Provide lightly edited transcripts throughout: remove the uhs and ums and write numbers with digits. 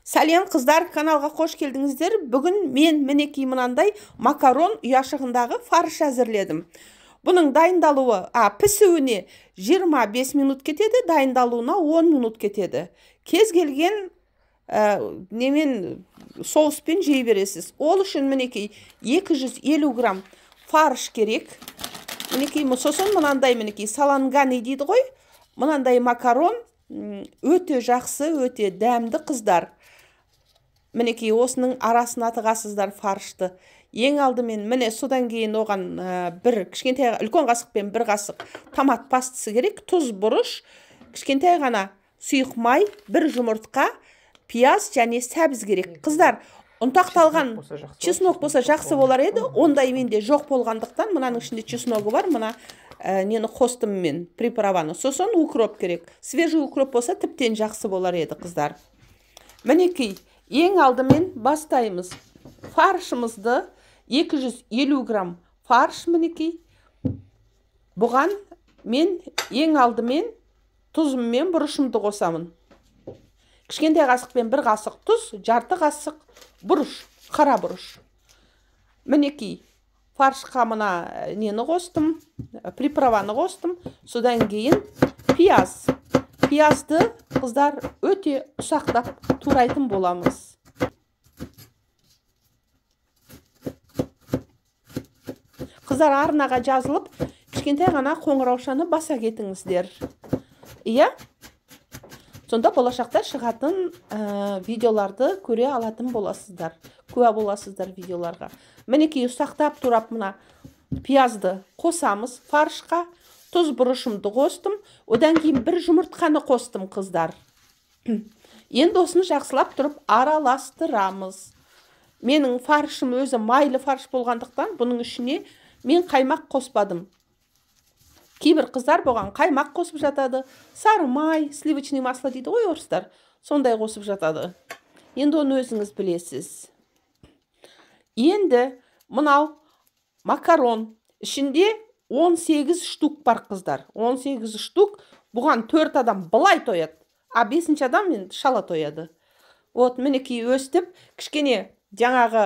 Сәлем қыздар, каналға қош келдіңіздер. Бүгін мен мінекей мынандай макарон ұяшығындағы фарш әзірледім. Бұның дайындалуы, пісуіне 25 минут кетеді, дайындалуына 10 минут кетеді. Кез келген немен соуспен жей бересіз. Ол үшін мінекей 250 грамм фарш керек. Мінекей сосын мынандай мінекей салангани дейді ғой. Мынандай макарон өте жақсы, өте дәмді қыздар. Мінекей осының арасына тығасыздар фаршты. Ең алдымен міне содан кейін оған бір кішкентай үлкен қасықпен бір қасық томат пастасы керек, тұз, бұрыш, кішкентай ғана сұйық май, бір жұмыртқа, пияз және сәбіз керек. Қыздар, ұнтақталған чеснок болса жақсы болар еді. Ондай менде жоқ болғандықтан мынаның ішінде чесногы бар, мына нені қостым мен, приправаны. Сосын укроп керек. Свежий укроп болса тіптен жақсы болар еді, қыздар. Мінекей ең алдымен бастаймыз. Фаршымызды 250 грамм фарш мінекей. Бұған мен ең алдымен тұзым мен бұрышымды қосамын. Кішкентай қасықпен бір қасық тұз, жарты қасық бұрыш, қара бұрыш. Мінекей фаршқа мына нені қостым, приправаны қостым. Содан кейін пияз. Пиязды қыздар өте ұсақтап турайтын боламыз. Қыздар, арнаға жазылып, кішкентай ғана қоңыраушаны баса кетіңіздер. Иә? Сонда болашақта шығатын видеоларды көре алатын боласыздар. Куә боласыздар видеоларға. Мінекей ұсақтап турап мына пиязды қосамыз фаршқа. Тұз, бұрышымды қостым. Одан кейін бір жұмыртқаны қостым, қыздар. Енді осыны жақсылап тұрып араластырамыз. Менің фаршым өзі майлы фарш болғандықтан бұның ішіне мен қаймақ қоспадым. Кейбір қыздар бұған қаймақ қосып жатады. Сары май, сливочный масло дейді ғой орыстар. Сондай қосып жатады. Енді оны өзіңіз білесіз. Енді мынау макарон. Ішінде 18 штук бар, қыздар. 18 штук. Бұған 4 адам былай тояды. А 5 адам енді шала тояды. Вот мінекей өстіп кішкене жаңағы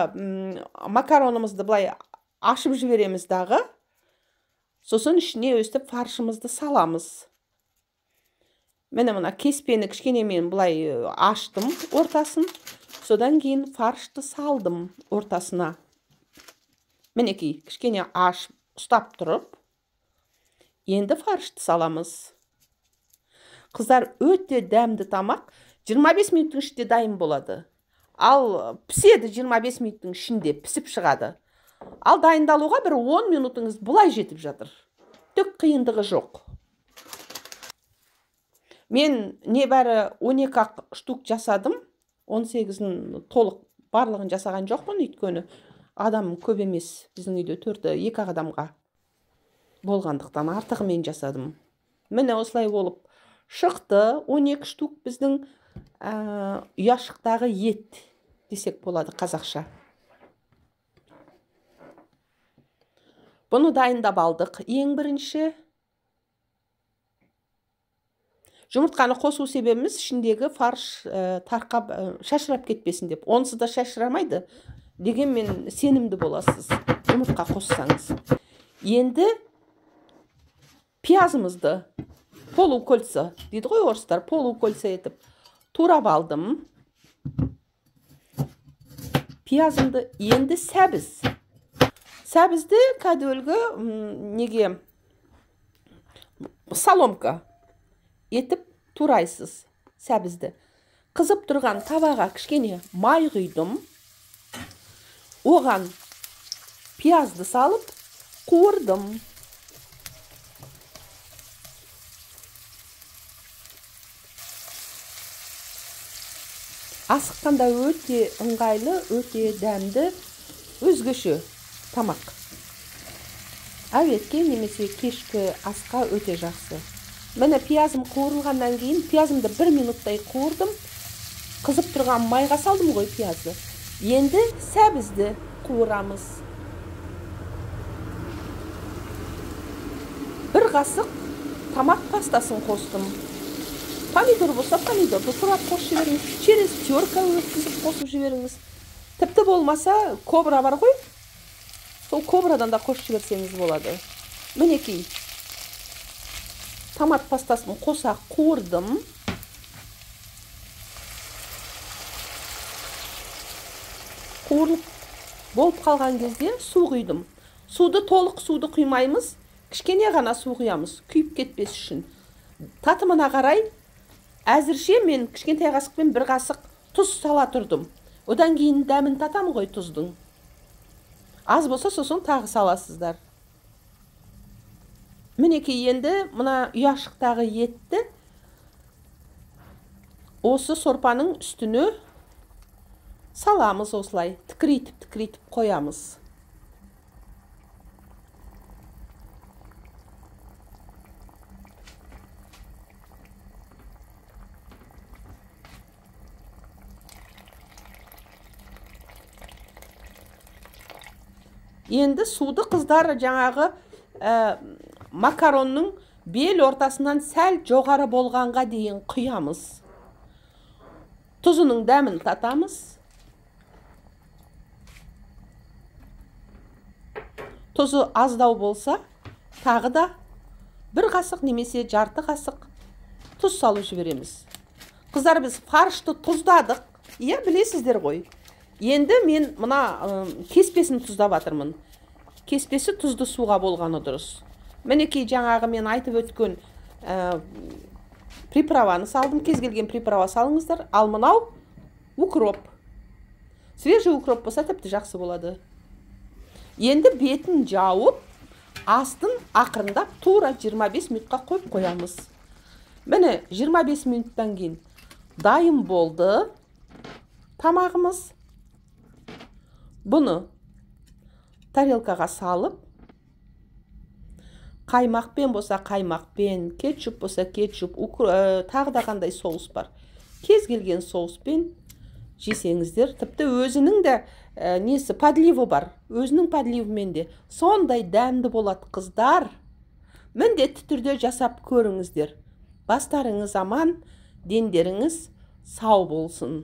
макаронымызды былай ашып жібереміз дағы. Сосын ішіне өстіп фаршымызды саламыз. Міне мына кеспені кішкене мен былай аштым ортасын. Содан кейін фаршты салдым ортасына. Мінекей кішкене ашып ұстап тұрып, енді фаршты саламыз. Қыздар, өте дәмді тамақ. 25 минуттың ішінде дайын болады. Ал піседі 25 минуттың ішінде пісіп шығады. Ал дайындалуға бір 10 минутыңыз бұлай жетіп жатыр. Түк қиындығы жоқ. Мен небәрі 12 штук жасадым. 18-ін толық барлығын жасаған жоқпын, өйткені адам көп емес. Біздің үйде 4-2 адамға болғандықтан артығымен жасадым. Міне осылай болып шықты 12 штук біздің ұяшықтағы ет десек болады қазақша. Бұны дайындап алдық. Ең бірінші жұмыртқаны қосу себебіміз ішіндегі фарш тарқап шашырап кетпесін деп. Онсыз да шашырамайды. Дегенмен сенімді боласыз жұмыртқа қоссаңыз. Енді пиязымызды полукольца дейді ғой орыстар, полукольца етіп турап алдым. Пиязымды енді сәбіз. Сәбізді кәдуілгі неге соломка етіп турайсыз сәбізді. Қызып тұрған табаға кішкене май құйдым. Оған пиязды салып қуырдым. Асыққанда өте ыңғайлы, өте дәмді, өзгеше тамақ. Әуетке немесе кешкі асқа өте жақсы. Міне пиязым қуырылғаннан кейін пиязымды бір минуттай қуырдым. Қызып тұрған майға салдым ғой пиязды. Енді сәбізді қуырамыз. Бір қасық томат пастасын қостым. Помидор болса, помидорды турап қосып жіберіңіз. Через терка өткізіп қосып жіберіңіз. Тіпті болмаса, кобра бар ғой, сол кобрадан да қосып жіберсеңіз болады. Мінекей, томат пастасын қоса қуырдым. Қуырылып болып қалған кезде су құйдым. Суды толық суды құймаймыз, кішкене ғана су құямыз, күйіп кетпес үшін. Татымына қарай әзірше мен кішкентай қасықпен бір қасық тұз сала тұрдым. Одан кейін дәмін татамын ғой тұздың. Аз болса сосын тағы саласыздар. Мінекей, енді мына ұяшықтағы етті осы сорпаның үстіне саламыз осылай, тікірейтіп-тікірейтіп қоямыз. Енді суды қыздар жаңағы макаронның бел ортасынан сәл жоғары болғанға дейін құямыз. Тұзының дәмін татамыз. Тұзы аздау болса, тағы да бір қасық немесе жарты қасық тұз салып жібереміз. Қыздар, біз фаршты тұздадық, иә, білесіздер ғой. Енді мен мына кеспесін тұздап жатырмын. Кеспесі тұзды суға болғаны дұрыс. Мінекей, жаңағы мен айтып өткен приправаны салдым. Кез келген приправа салыңыздар. Ал мынау укроп. Свежий укроп болса тіпті жақсы болады. Енді бетін жауып, астын ақырындап тура 25 минутқа қойып қоямыз. Міне, 25 минуттан кейін дайын болды тамағымыз. Бұны тарелкаға салып, қаймақпен болса қаймақпен, кетчуп болса кетчуп, тағы да қандай соус бар. Кез келген соуспен жесеңіздер, тіпті өзінің де несі подливы бар, өзінің подливімен де сондай дәмді болады қыздар. Міндетті түрде жасап көріңіздер. Бастарыңыз аман, дендеріңіз сау болсын.